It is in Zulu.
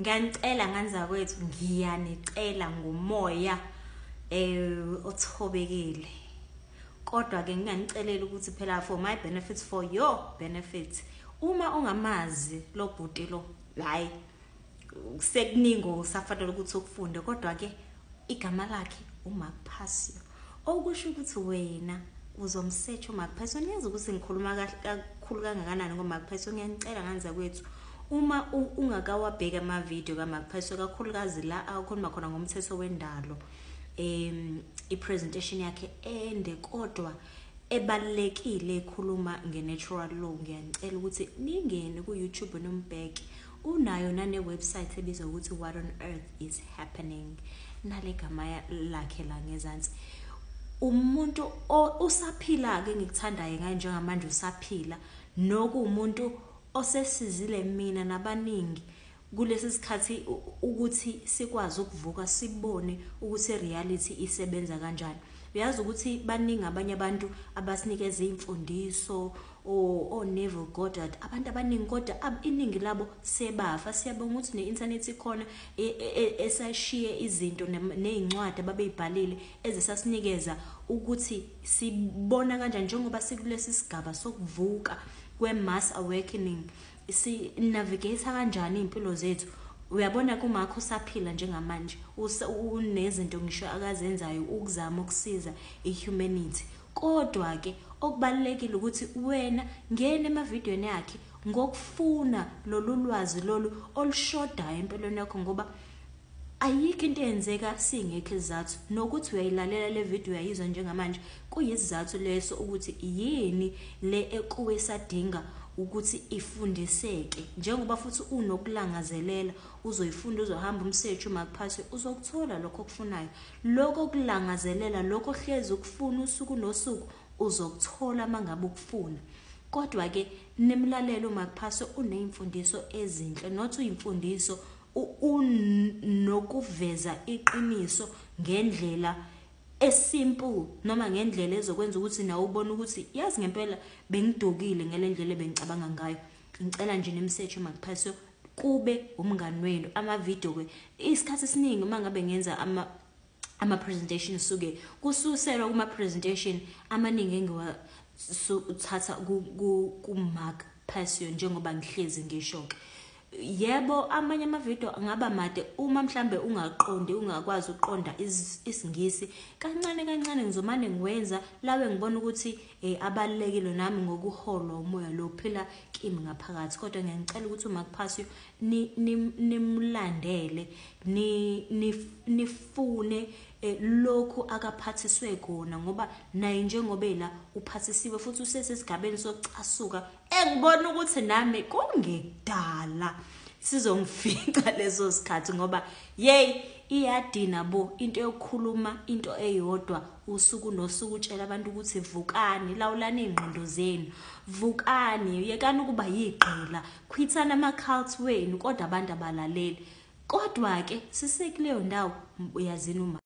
Ngiyanicela ngane zakwethu, ngiyanicela ngomoya othobekile. Kodwa ke nginganicelela ukuthi phela for my benefits, for your benefit. Uma ungamazi lo bhuti lo, hayi sekuningi usafanele ukuthi ukufunde, kodwa ke igama lakhe uMark Passio. Okusho ukuthi wena uzomsearch uMark Passio. Niyazi ukuthi ngikhuluma kahle kakhulu kangakanani ngoMark Passio. Ngiyanicela ngane zakwethu, uma ungakawabheki amavidiyo kaMark Passio, kakhulukazi la akhuluma khona ngomthetho wendalo, i-presentation yakhe ende kodwa ebalulekile ekhuluma nge-natural law, ngiyanicela ukuthi ningene ku-YouTube nombheke. Unayo nane-website ebizwa ukuthi What on Earth is Happening, nale gama lakhe la ngezansi. Umuntu usaphila-ke, engikuthandayo ngaye njengamanje usaphila, nokuwumuntu osesizile mina nabaningi kulesi sikhathi ukuthi sikwazi ukuvuka sibone ukuthi reality isebenza kanjani. Uyazi ukuthi baningi abanye abantu abasinikeza imfundiso, o Neville Goddard, abantu abaningi, kodwa iningi labo sebafa. Siyabonga ukuthi ne-internet ikhona esashiye izinto nezincwadi ababeyibhalile ezisasinikeza ukuthi sibona kanjani njengoba sikulesi sigaba sokuvuka kwe-mass awakening, si-navigate kanjani iy'mpilo zethu. Uyabona kumakho usaphila njengamanje, unezinto ngisho akazenzayo ukuzama ukusiza i-humanity. Kodwa ke okubalulekile ukuthi wena ngene emavidiyweni yakhe ngokufuna lolu lwazi lolu olushodayo empilweni yakho, ngoba ayikho into eyenzeka singekho isizathu. Nokuthi uyayilalela le video, uyayizwa njengamanje, kuyisizathu leso ukuthi yini le ekuwe esadinga ukuthi ifundiseke. Njengoba futhi unokulangazelela, uzoyifunda, uzohamba umsearch uMark Passio, uzokuthola lokho okufunayo, lokho kulangazelela, lokho hlezi ukufuna usuku nosuku, uzokuthola mangabe ukufuna. Kodwa ke nimlalele uMark Passio, uneyimfundiso ezinhle, not uyimfundiso, unokuveza iqiniso ngendlela esimple noma ngendlela ezokwenza ukuthi nawe ubone ukuthi yazi ngempela bengidukile ngelendlela ebengicabanga ngayo. Ngicela nje nimsearch uMark Passio, kube umngani wenu. Amavidiyo ke isikhathi esiningi uma ngabe ngenza ama presentation, suke kususelwa kuma presentation amaningi engiwathatha ku Mark Passio, njengoba ngihlezi ngisho ke. Yebo, amanye amavidiyo angaba made uma mhlambe ungaqondi, ungakwazi ukuqonda isiNgisi. Kancane kancane ngizomane ngiwenza lawe ngibona ukuthi abalulekile nami ngokuholwa umoya lo phila kimi ngaphakathi. Kodwa ngiyacela ukuthi uMark Passio nimlandele, nifune lokhu akaphathiswe khona, ngoba naye njengoba ela uphathisiwe futhi usesesigabeni sokucasuka, engibona ukuthi nami kungekudala sizongifica leso sikhathi, ngoba yey, iyadina bo into yokukhuluma into eyodwa usuku nosuku, utshela abantu ukuthi vukani, lawulani iy'ngqondo zenu, vukani, yekani ukuba yigqila, quitani ama-cult wenu, kodwa abantu abalaleli. Kodwa-ke sisekuleyo ndawo, uyazini uma